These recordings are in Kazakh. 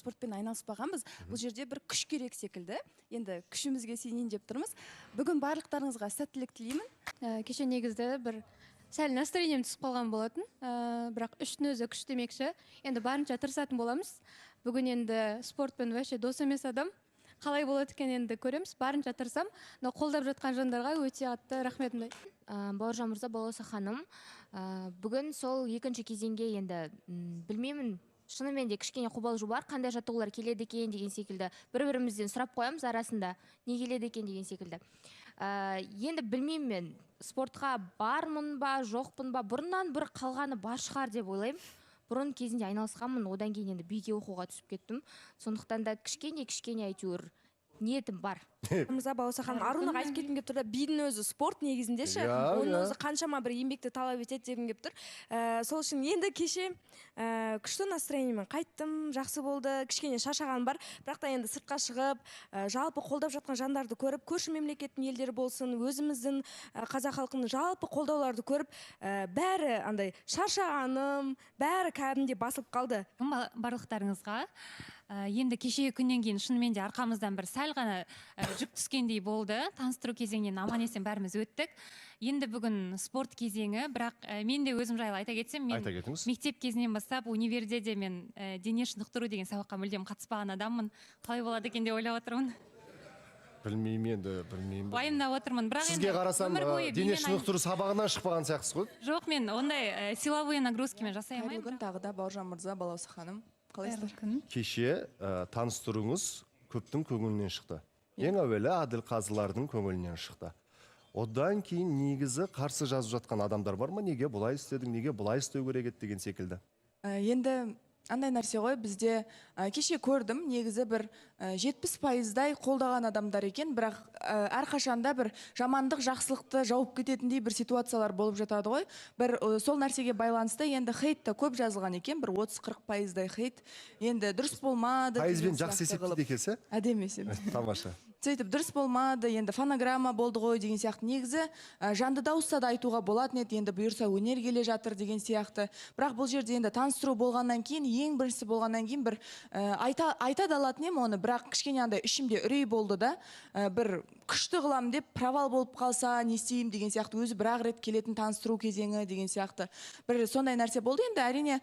Спортпен айналыспағанбыз. Бұл жерде бір күш керек секілді. Енді күшімізге сенейін деп тұрмыз. Бүгін барлықтарыңызға сәттілік тілеймін. Кеше негізі бір сәл настроением түсіп қалған болатын. Бірақ үштің өзі күш демекші, енді барынша тырысатын боламыз. Бүгін енді спортпен вообще дос емес адам, қалай болады екен, енді көреміз. Барынша тырысамын, но қолдап жатқан жандарға өте қатты рахметімді. Бауыржан мырза, Балауса ханым, бүгін сол екінші кезеңге енді білмеймін, шынымен де кішкене қобалжу бар, қандай жаттығулар келеді екен деген секілді. Бір бірімізден сұрап қоямыз арасында, не келеді екен деген секілді. Енді білмеймін, мен спортқа бармын ба, жоқпын ба, бұрыннан бір қалғаны бар шығар деп ойлаймын. Бұрын кезінде айналысқанмын, одан кейін енді биге оқуға түсіп кеттім. Сондықтан да кішкене кішкене әйтеуір ниетім бар. Мырза, Балауса ханым, Арунаға айтып кеткім келіп тұр да, бидің өзі спорт негізінде ше, оның өзі қаншама бір еңбекті талап етеді дегім келіп тұр. Сол үшін енді кеше күшті настроениемен қайттым, жақсы болды, кішкене шаршағаным бар, бірақ та енді сыртқа шығып, жалпы қолдап жатқан жандарды көріп, көрші мемлекеттің елдері болсын, өзіміздің қазақ халқының жалпы қолдауларды көріп, бәрі андай шаршағаным, бәрі кәдімгідей басылып қалды. Барлықтарыңызға. Енді кешегі күннен кейін шынымен де арқамыздан бір сәл ғана жүк түскендей болды. Таныстыру кезеңінен аман есен бәріміз өттік. Енді бүгін спорт кезеңі, бірақ мен де өзім жайлы айта кетсем, мен Айта кетіңіз. мектеп кезінен бастап универде де мен дене шынықтыру деген сабаққа мүлдем қатыспаған адаммын. Қалай болады екен деп ойлап отырмын. Білмеймін енді, білмеймін. Уайымдап отырмын. Бірақ Сізге енді қарасам, өмір бойы дене бимен шынықтыру сабағынан шықпаған сияқтысыз ғой. Жоқ, мен ондай силовые нагрузкамен жасай Қайырлы алмаймын. күн тағы да, Бауыржан мырза, Балауса ханым. Қалайсыздар? Қайырлы күн. Кеше таныстыруыңыз көптің көңілінен шықты. Ең әуелі әділ қазылардың көңілінен шықты. Одан кейін негізі қарсы жазып жатқан адамдар бар ма? Неге бұлай істедің, неге бұлай істеу керек еді деген секілді? Енді андай нәрсе ғой, бізде кеше көрдім, негізі бір 70%-дай қолдаған адамдар екен, бірақ әрқашанда бір жамандық жақсылықты жауып кететіндей бір ситуациялар болып жатады ғой. Бір сол нәрсеге байланысты енді хейт та көп жазылған екен, бір 30-40%-дай хейт. Енді дұрыс болмады деген Пайызбен жақсы сияқты есептейді қылып. екенсіз, ә? Әдемі есеп. Тамаша. Сөйтіп дұрыс болмады, енді фонограмма болды ғой деген сияқты. Негізі жанды дауыста да айтуға болатын еді, енді бұйырса өнер келе жатыр деген сияқты. Бірақ бұл жерде енді таныстыру болғаннан кейін, ең біріншісі болғаннан кейін бір айта да алатын едім оны, бірақ кішкене андай ішімде үрей болды да, бір күшті қыламын деп провал болып қалса не істеймін деген сияқты, өзі бір-ақ рет келетін таныстыру кезеңі деген сияқты. Бір сондай нәрсе болды. Енді әрине,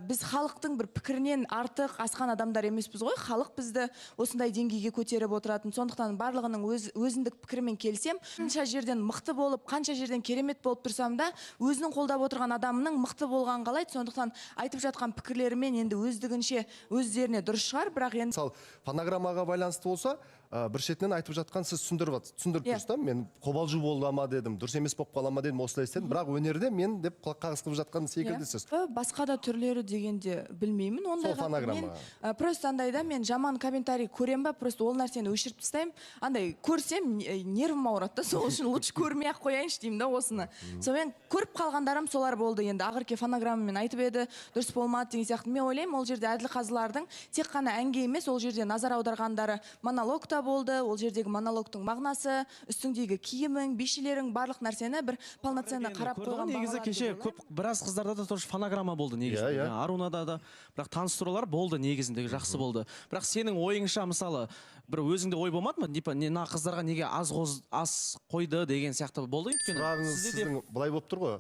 біз халықтың бір пікірінен артық асқан адамдар емеспіз ғой. Халық бізді осындай деңгейге көтеріп отыратын. Сондықтан барлығының өзіндік пікірімен келсем, қанша жерден мықты болып, қанша жерден керемет болып тұрсам да, өзінің қолдап отырған адамының мықты болғанын қалайды. Сондықтан айтып жатқан пікірлерімен енді өздігінше өздеріне дұрыс шығар, бірақ енді Мысалы, фонограммаға байланысты болса, бір шетінен айтып жатқан сіз түсіндіріп тұрсыз да, мен қобалжу бола ма дедім, дұрыс емес болып қала ма дедім, осылай істедім, бірақ өнерде мен деп құлақ қағыс қылып жатқан секілдісіз. Басқа да түрлері дегенде білмеймін ондайға. Сол фонограмма. Мен просто андайда мен жаман комментарий көрем ба, просто ол нәрсені өшіріп тастаймын. Андай көрсем, нервім ауырады да, сол үшін лучше көрмей ақ қояйыншы деймін да осыны. Сонымен көріп қалғандарым солар болды енді. Ақырки фонограммамен айтып еді, дұрыс болмады деген сияқты. Мен ойлаймын, ол жерде әділ қазылардың тек қана әнге емес, ол жерде назар аударғандары монолог та болды, ол жердегі монологтың мағынасы, үстіңдегі киімің, бишілерің, барлық нәрсені бір полноценно Енді қарап көрді ғой, қойған негізі бағалар кеше деп ойлаймын. көп біраз қыздарда да тоже фонограмма болды негізінде. Арунада да, бірақ таныстырулар болды негізінде, жақсы болды. Бірақ сенің ойыңша, мысалы, бір өзіңде ой болмады ма? Типа, не, мына қыздарға неге аз қойды деген сияқты болды өйткені Сұрағыңыз сізде де сіздің былай болып тұр ғой,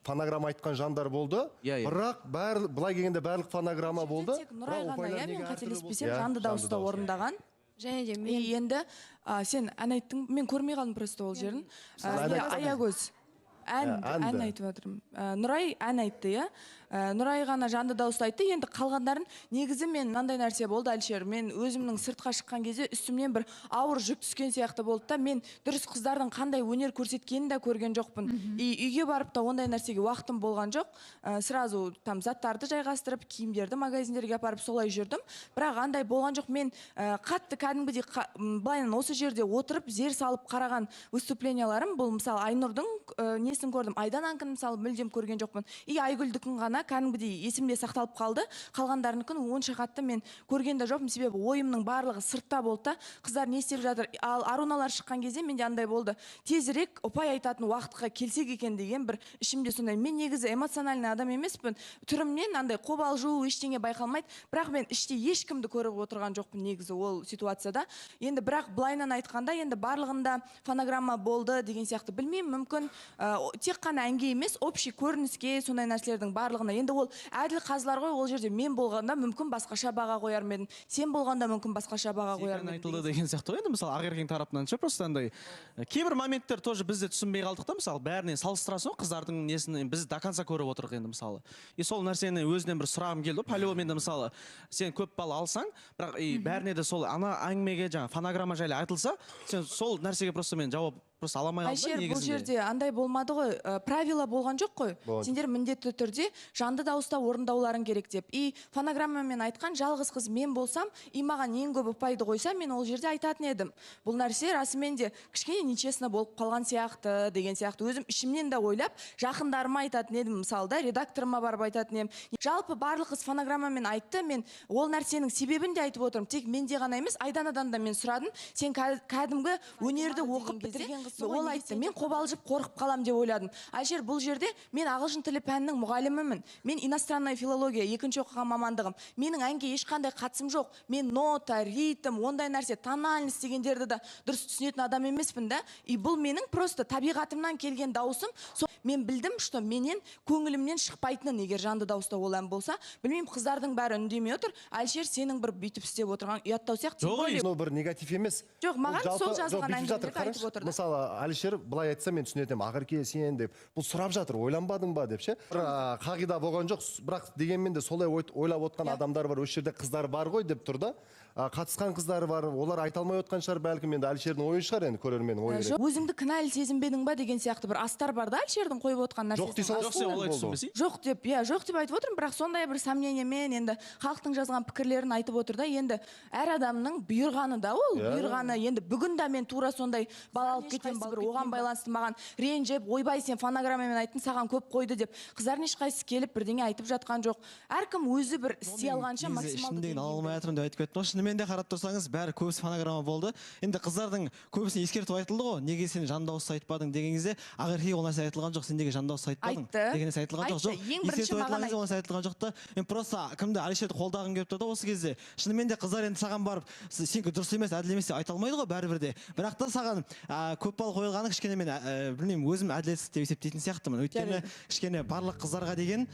фонограмма айтқан жандар болды. Иә, иә. Бірақ былай келгенде барлық фонограмма болды. Тек Нұрай Бірақ ғана, ұпайлар иә, мен неге әртүрлі болды? қателеспесем, Иә, жанды жанды дауыста дауыс. орындаған. Және де И мен енді, сен ән айттың, мен көрмей қалдым просто ол жерін. Сіз ән айттыңыз. Аягөз. Әнді. Ән айтып жатырмын. Нұрай ән айтты, иә. Нұрай ғана жанды дауыста айтты. Енді қалғандарын негізі мен мынандай нәрсе болды, Әлішер. Мен өзімнің сыртқа шыққан кезде үстімнен бір ауыр жүк түскен сияқты болды да, мен дұрыс қыздардың қандай өнер көрсеткенін де көрген жоқпын. И үйге барып та ондай нәрсеге уақытым болған жоқ. Сразу там заттарды жайғастырып, киімдерді магазиндерге апарып солай жүрдім. Бірақ андай болған жоқ. Мен қатты кәдімгідей былайынан осы жерде отырып зер салып қараған выступленияларым бұл, мысалы, Айнұрдың несін көрдім, Айдананікін, мысалы, мүлдем көрген жоқпын. И Айгүлдікін ғана ғана кәдімгідей есімде сақталып қалды. Қалғандарыныкін онша қатты мен көрген де жоқпын, себебі ойымның барлығы сыртта болды да, қыздар не істеп жатыр. Ал Аруналар шыққан кезде менде андай болды, тезірек ұпай айтатын уақытқа келсек екен деген бір ішімде сондай. Мен негізі эмоциональный адам емеспін, түрімнен андай қобалжу ештеңе байқалмайды, бірақ мен іште ешкімді көріп отырған жоқпын негізі ол ситуацияда. Енді бірақ былайынан айтқанда, енді барлығында фонограмма болды деген сияқты, білмеймін, мүмкін тек қана әнге емес, общий көрініске, сондай нәрселердің барлығына. Енді ол әділ қазылар ғой, ол жерде мен болғанда мүмкін басқаша баға қояр ма едім, сен болғанда мүмкін басқаша баға қояр ма едім айтылды деген сияқты ғой. Енді мысалы Ақеркенің тарапынан ше, просто андай кейбір моменттер тоже біз де түсінбей қалдық та, мысалы бәрінен салыстырасың ғой қыздардың несін, біз до конца көріп отырдық енді мысалы. И сол нәрсені өзінен бір сұрағым келді ғой, по-любому енді мысалы сен көп бал алсаң, бірақ и бәріне де сол ана әңгімеге жаңа фонограмма жайлы айтылса, сен сол нәрсеге просто мен жауап просто ала алмай қалдым да Әлішер, бұл негізінде. жерде андай болмады ғой, правила болған жоқ қой. Сендер міндетті түрде жанды дауыста орындауларың керек деп. И фонограммамен айтқан жалғыз қыз мен болсам, и маған ең көп ұпайды қойса, мен ол жерде айтатын едім. Бұл нәрсе расымен де кішкене нечестно болып қалған сияқты деген сияқты. Өзім ішімнен де ойлап, жақындарыма айтатын едім, мысалы да, редакторыма барып айтатын едім. Жалпы барлық қыз фонограммамен айтты, мен ол нәрсенің себебін де айтып отырмын. Тек менде ғана емес, Айданадан да мен сұрадым. Сен кәдімгі өнерді оқып бітірген қыз, ол айтты, мен қобалжып қорқып қалам деп ойладым. Әлішер, бұл жерде мен ағылшын тілі пәнінің мұғалімімін. Мен иностранная филология екінші оқыған мамандығым. Менің әнге ешқандай қатысым жоқ. Мен нота, ритм, ондай нәрсе, тональность дегендерді де дұрыс түсінетін адам емеспін да. И бұл менің просто табиғатымнан келген дауысым. Мен білдім, что менен көңілімнен шықпайтынын, егер жанды дауыста ол ән болса. Білмеймін, қыздардың бәрі үндемей отыр. Әлішер, сенің бір бүйтіп істеп отырған ұяттау сияқты. Жоқ, мынау бір негатив емес. Жоқ, маған Бұл сол жалпы- жазылған жоқ, бүйтіп жатыр, әңгімелерді айтып қарашы. отырды. Мысалы, Әлішер былай айтса, мен түсінетін едім, Ақерке сен деп. Бұл сұрап жатыр, ойланбадың ба деп ше. Бір қағида болған жоқ, бірақ дегенмен де солай ойлап отқан адамдар бар, осы жерде қыздар бар ғой деп тұр да. Қатысқан қыздар бар, олар айта алмай отқан шығар, бәлкім енді Әлішердің ойы шығар, енді көрерменнің ойы. Жоқ, өзіңді кінәлі сезінбедің ба деген сияқты бір астар бар да Әлішердің қойып отқан нәрсесі. Жоқ дей саласың Жоқ, сен ғой олай енді, болды. түсінбесей. Жоқ деп, иә, жоқ деп айтып отырмын, бірақ сондай бір сомнениемен енді халықтың жазған пікірлерін айтып отыр да. Енді әр адамның бұйырғаны да ол, бұйырғаны. Енді бүгін де мен тура сондай бал алып кетемін, бір оған байланысты маған ренжіп, ойбай сен фонограммамен айттың, саған көп қойды деп. Қыздардың ешқайсысы келіп бірдеңе айтып жатқан жоқ. Әркім өзі бір істей алғанша Негізі максималды ішімдегіні ала деңгейде. алмай жатырмын деп айтып кеттім ғой. Шынымен де қарап тұрсаңыз, бәрі көбісі фонограмма болды. Енді қыздардың көбісіне ескертіп айтылды ғой, неге сен жан дауысты айтпадың деген кезде Ақеркеге ол нәрсе айтылған жоқ, сен неге жан дауысты айтпадың Айтты. деген нәрсе айтылған жоқ. Айтты. Жоқ, Ең бірінші ескертіп маған айтылған кезде ол нәрсе айтылған жоқ та. Мен просто кімді, Әлішерді қолдағым келіп тұр да осы кезде. Шынымен де қыздар енді саған барып, сенікі дұрыс емес, әділ емес деп айта алмайды ғой бәрібір де. Бірақ та саған, көп балл қойылғаны кішкене мен, білмеймін, өзім әділетсіз деп есептейтін сияқтымын. Өйткені Жарайды. кішкене барлық қыздарға деген,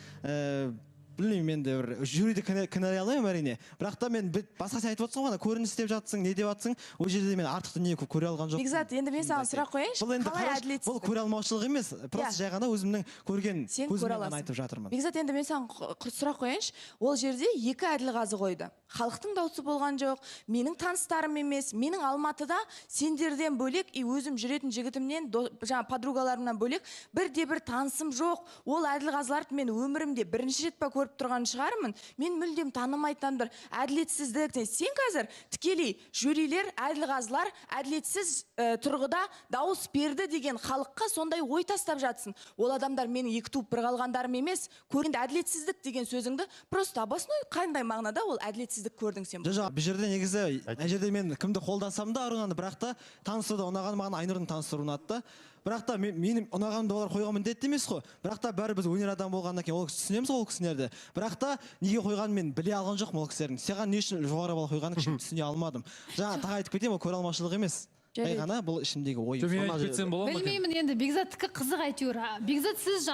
білмеймін, енді бір жюриді кінәлай алмаймын әрине. Бірақ та мен басқа сен айтып отырсың ғой, ана көрініс деп жатсың, не деп жатсың, ол жерде мен артық дүние көп көре алған жоқпын. Бекзат, енді мен саған сұрақ қояйыншы. Бұл енді Қалай қарашы, әділетсіздік? бұл көре алмаушылық емес, просто жай ғана өзімнің көрген Сен көре көзіммен ғана аласың. айтып жатырмын. Бекзат, енді мен саған сұрақ қояйыншы. Ол жерде екі әділ қазы қойды. Халықтың дауысы болған жоқ, менің таныстарым емес, менің Алматыда сендерден бөлек, и өзім жүретін жігітімнен, жаңа подругаларымнан бөлек бірде бір танысым жоқ. Ол әділ қазыларды мен өмірімде бірінші рет па көріп тұрған шығармын. Мен мүлдем танымайтын адамдар. Әділетсіздік. Сен қазір тікелей жюрилер, әділ қазылар әділетсіз тұрғыда дауыс берді деген халыққа сондай ой тастап жатсың. Ол адамдар менің екі туып бір қалғандарым емес. Көргенде әділетсіздік деген сөзіңді просто обоснуй, қандай мағынада ол әділетсіздік көрдің сен? Жоқ, жоқ, бұл жерде негізі, мына жерде мен кімді қолдасам да Арунаны, бірақ та таныстыруда ұнаған маған Айнұрдың таныстыруы ұнады да. Бірақ та менің ұнағанымды олар қойған міндетті емес қой. Бірақ та бәрі біз өнер адамы болғаннан кейін ол кісі түсінеміз ғой ол кісілерді. Бірақ та неге қойғанын мен біле алған жоқпын ол кісілердің. Саған не үшін жоғары балл қойғанын кішкене түсіне алмадым. Жаңа тағы айтып кетейін, ол көре алмаушылық емес. Жай Жарайды. ғана бұл ішімдегі ойым. Жоқ, мен айтып кетсем бола ма екен? Білмеймін енді, Бекзаттікі қызық әйтеуір. Бекзат, сіз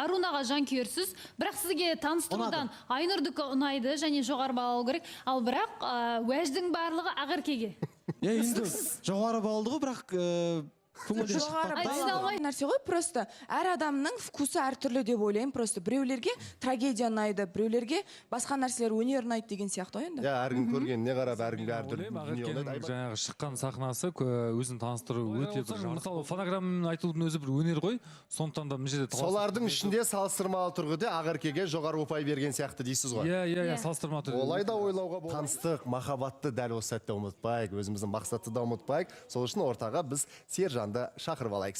Арунаға жанкүйерсіз, бірақ сізге таныстырудан Ұнады. Айнұрдікі ұнайды және жоғары балл алу керек. Ал бірақ, уәждің барлығы Ақеркеге. Иә, енді жоғары балл алды ғой, бірақ, көңілден Жоғары шықпады. балл Айтса алмай. нәрсе ғой, просто әр адамның вкусы әртүрлі деп ойлаймын. Просто біреулерге трагедия ұнайды, біреулерге басқа нәрселер, өнер ұнайды деген сияқты ғой енді. Иә, әркім көргеніне қарап, әркімге әртүрлі Ойлаймын, дүние ұнайды. Ақеркенің жаңағы шыққан сахнасы, өзін таныстыру Былай өте бір болсаң, жарық. Мысалы, фонограммамен айтудың өзі бір өнер ғой. Сондықтан да мына жерде талас Солардың ішінде салыстырмалы тұрғыда Ақеркеге жоғары ұпай берген сияқты дейсіз ғой. Иә, иә, иә, Иә. салыстырмалы түрде. Олай да ойлауға болады. Таныстық, махаббатты дәл осы сәтте ұмытпайық, өзіміздің мақсатты да ұмытпайық. Сол үшін ортаға біз Сержанды шақырып алайық.